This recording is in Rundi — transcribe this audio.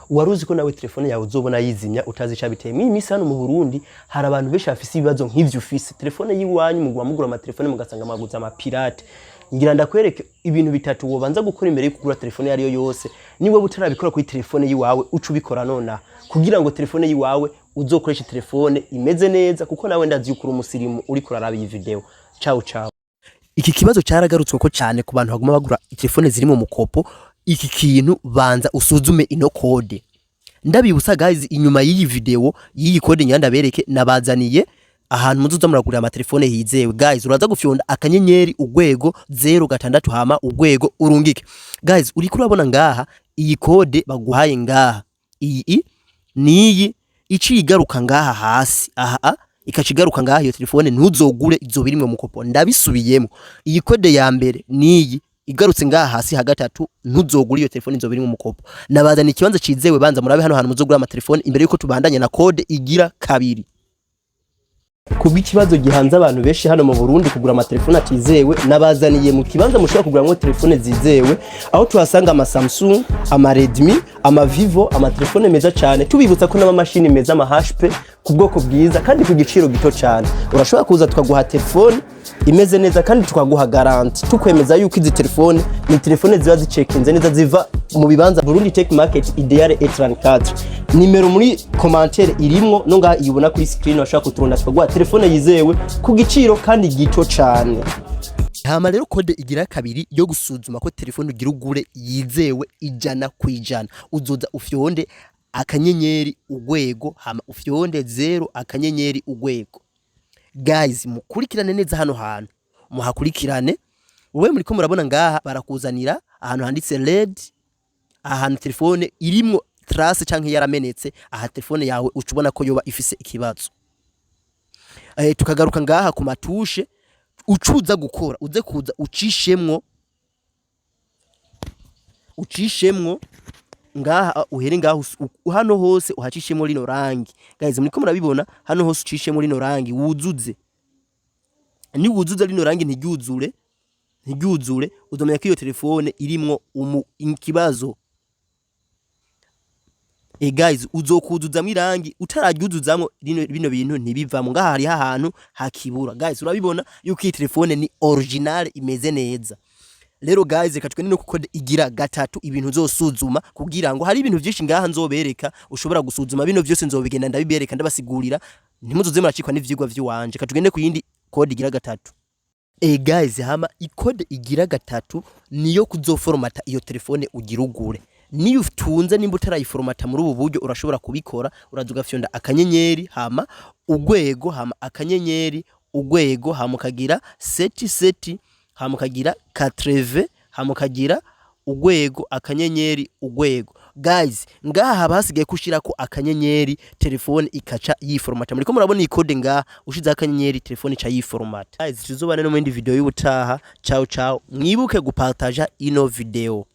Wari uzi ko nawe telefone yawe uzobona yizimya utazi icabiteye? Mw'iyi minsi hano mu Burundi hari abantu benshi bafise ibibazo nk'ivyo ufise. Telefone y'iwanyu muguma mugura amatelefone, mugasanga mwaguze amapirate. Ngira ndakwereke ibintu bitatu wobanza gukora imbere yo kugura telefone iyo ariyo yose. Niba utarabikora kuri telefone yiwawe, uca ubikora nonaha kugira ngo telefone yiwawe uzokoreshe telefone imeze neza, kuko nawe ndazi yuko uri umusirimu uriko uraraba iyi video. Ciao ciao. Iki kibazo cyaragarutswe ko cyane ku bantu baguma bagura telefone ziri mu mukopo. Iki kintu, banza usuzume ino code. Ndabibutsa guys, inyuma y'iyi video, y'iyi code nyandabereke, nabazaniye ahantu muzoza muragurira amatelefone hizewe. Guys, uraza gufyonda *#06 hama urwego, urungike. Guys, uriko urabona ngaha iyi code baguhaye ngaha, iyi niyi iciye igaruka ngaha hasi aha ikaca igaruka ngaha, iyo telefone ntuzogure, izoba irimwo mukopo. Ndabisubiyemo, iyi code ya mbere niyi igarutse ngaha hasi ha gatatu, ntuzogure iyo telefone, izoba irimwo mukopo. Nabazana ikibanza cizewe. Banza murabe hano hantu muzogura amatelefone imbere yuko tubandanye na code igira kabiri. Kubw'ikibazo gihanze abantu benshi hano mu Burundi, kugura amatelefone atizewe, nabazaniye mu kibanza mushobora kuguramwo telefone zizewe, aho tuhasanga ama Samsung, ama Redmi, ama Vivo, amatelefone meza cyane. Tubibutsa ko n'amamashini meza, ama HP, ku bwoko bwiza kandi ku giciro gito cyane. Urashobora kuza tukaguha telefone imeze neza kandi tukaguha garantie, tukwemeza yuko izi telefone ni telefone ziba zicekinze neza, ziva mu bibanza Burundi Tech Market, Ideal E34. Nimero muri commentaire irimwo no ngaha iyubona kuri screen. Washaka kuturunda, tukaguha telefone yizewe ku giciro kandi gito cyane. Hama rero code igira kabiri yo gusuzuma ko telefone ugira ugure yizewe 100%, uzoza ufyonde *# hama ufyonde 0*#. Guys, mukurikirane neza hano hantu, muhakurikirane. Wowe muriko murabona ngaha barakuzanira ahantu handitse red, ahantu telefone irimwo trace canke yaramenetse. Aha telefone yawe uca ubona ko yoba ifise ikibazo. Tukagaruka ngaha ku matushe, ucuza gukora uze kuza ucishemwo ngaha, uhere ngaha, hano hose uhacishemwo rino rangi. Guys, muriko murabibona, hano hose ucishemwo rino rangi, wuzuze. Ni wuzuza rino rangi ntiryuzure, uzomenya ko iyo telefone irimwo ikibazo. Guys, uzokuzuzamwo irangi, utararyuzuzamwo bino bintu ntibivamo. Ngaha hariho ahantu hakibura. Guys, urabibona yuko iyi telefone ni original, imeze neza. Rero guys, reka tugende no kuko igira gatatu, ibintu uzosuzuma kugira ngo hari ibintu byinshi ngaha nzobereka ushobora gusuzuma. Bino byose nzobigenda ndabibereka, ndabasigurira, ntimuzoze muracikwa n'ivyigwa vy'iwanje. Reka tugende ku yindi code igira gatatu. Guys, hama ikode igira gatatu niyo kuzoforomata iyo telefone ugira ugure. Niyo utunze, nimba utarayiforomata muri ubu buryo, urashobora kubikora. Uraza ugafyonda akanyenyeri hama urwego hama *# hama ukagira sept sept hama ukagira 80 hama ukagira urwego *#. Guys, ngaha haba hasigaye ko ushirako akanyenyeri, telefone ikaca yiforomata. Muriko murabona iyi code ngaha, ushizeho akanyenyeri, telefone ica yiforomata. Guys, tuzobane no mu yindi video y'ubutaha. Ciao ciao, mwibuke gupartaja ino video.